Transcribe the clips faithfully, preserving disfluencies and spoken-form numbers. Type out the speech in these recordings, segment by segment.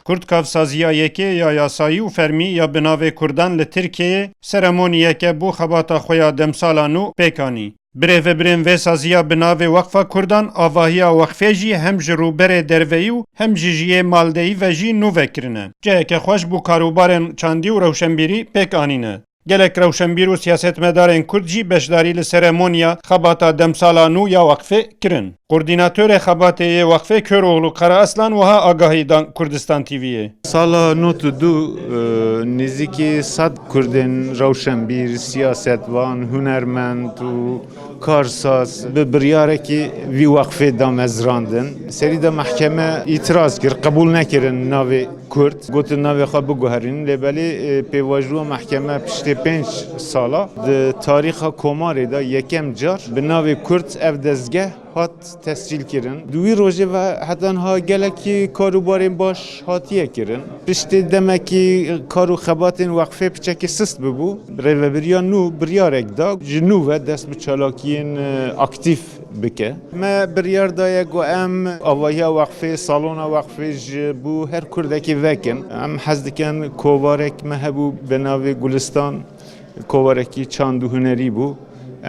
Kurdkav saziya yekê ya yasayî û fermî ya bi navê Kurdan li Tirkiyeyê seremoniyeke bo xebata xwe ya demsala nû pêk anî. Birêvebirên vê saziya bi navê Weqfa Kurdan avahiya wexfê jî hem ji rûberê derveyî û hem jî ji yê maldeyî ve jî nû vekirine. Ciheke xweş bo karûbarên çandî û rewşenbîrî pêk anîne. Gelek rewşenbîr û siyasetmedarên Kurd jî beşdarî li seremoniya xebata demsala nû ya Weqfê kirin. Koordînatorê xebatê yê Weqfê Köroğlu Karaaslan wiha agahî dan Kurdistan T V'yê. Sala nod û du, e, nêzîkî sed Kurdên rewşenbîr, siyasetvan, hunermend û karsaz bi biryarekî vî weqfê damezrandin. Serî de mehkeme îtiraz kir, qebûl nekirin navê Kurd. Gotin navê xwe biguherînin, lê belê, e, pêvajoya mehkeme piştê pênc sala di tarîxa Komarê de yekem car bi navê Kurd ev dezgeh hat tescîl kirin. Di wî rojê ve heta niha gelekî karûbarên baş hatiye kirin. Piştî demekî kar û xebatên weqfê piçekî sist bibû. Rêvebiriya nû biryarek da ji nû ve dest bi çalakiyên, e, aktîf bike. Me biryar daye ku em avahiya weqfê, salona weqfê ji bo her Kurdekî vekin. Em hez dikin kovarek me hebû bi navê Gulistan, kovarekî çand û hunerî bû.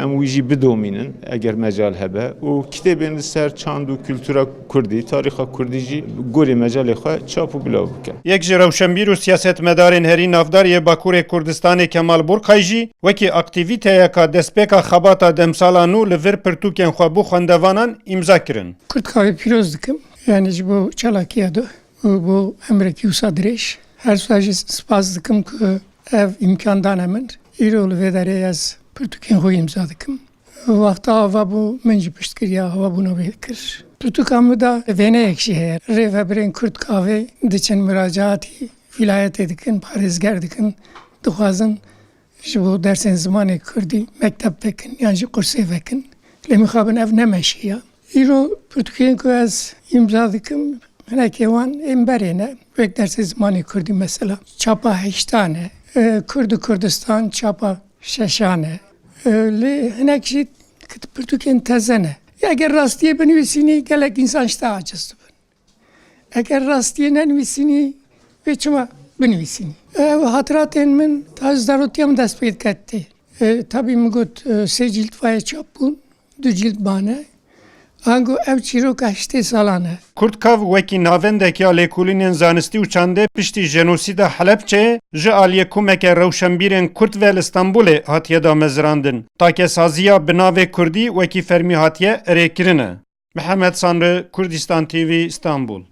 Em wî jî bidomînin eger mecal hebe û kitêbên li ser çand û kultura kurdî, tarîxa kurdî jî gorî mecalê xwe çap û bilav bikin. Yek ji rewşenbîr û siyasetmedarên herî navdar yê Bakurê Kurdistanê Kemal Burkay jî wekî aktîvîteyeka destpêka xebata demsala nû li vir pirtûkên xwe bo xwendevanan îmza kirin. Kurdkavê pîroz dikim, yani ji bo çalakiya de û bo emrekî wisa dirêj. Her wisa jî spas dikim ku ev îmkan dane min. Îro li vê derê ez pirtûkên xwe îmza dikim. Wexta ava bû, min jî pişt kiriya, ava bûna wê kir. Pirtûka min de wêneyek jî heye. Rêvebirên Kurd kavê diçin muracaatî vîlayetê dikin, parêzger dikin, dixwazin ji bo dersên zimanê kurdî mekteb vekin yan jî qursê vekin. Lê mixabin ev ne meşî ya. Îro pirtûkên ku ez îmza dikim, hinekê wan ên berê ne. Wek dersê zimanê kurdî mesela. Çapa heştan e. E, Kurd û Kurdistan çapa şeşan e. E, lê hinek jî pirtûkên teze ne. Ya eger rastiyê binivîsînî, gelek însan ji te aciz dibin. Eger rastiyê nenivîsînî, wê çima binivîsînî? Ev hatiratên min ta ji zarotiya min dest pê diketê. E, tabî min got, e, sê cîld vaye çap bûn, du cîld mane. Ango ev çîroka heştê salan e. Kurdkav wekî navendek ya lêkolînên zanistî û çandê piştî jenosîda Helebçeyê ji aliyê komeke rewşenbîrên Kurd ve li Stenbolê hatiye damezrandin. Takesaziya bi navê Kurdî wekî fermî hatiye erêkirine. Mihemed Sanri, Kurdistan T V, Stenbol.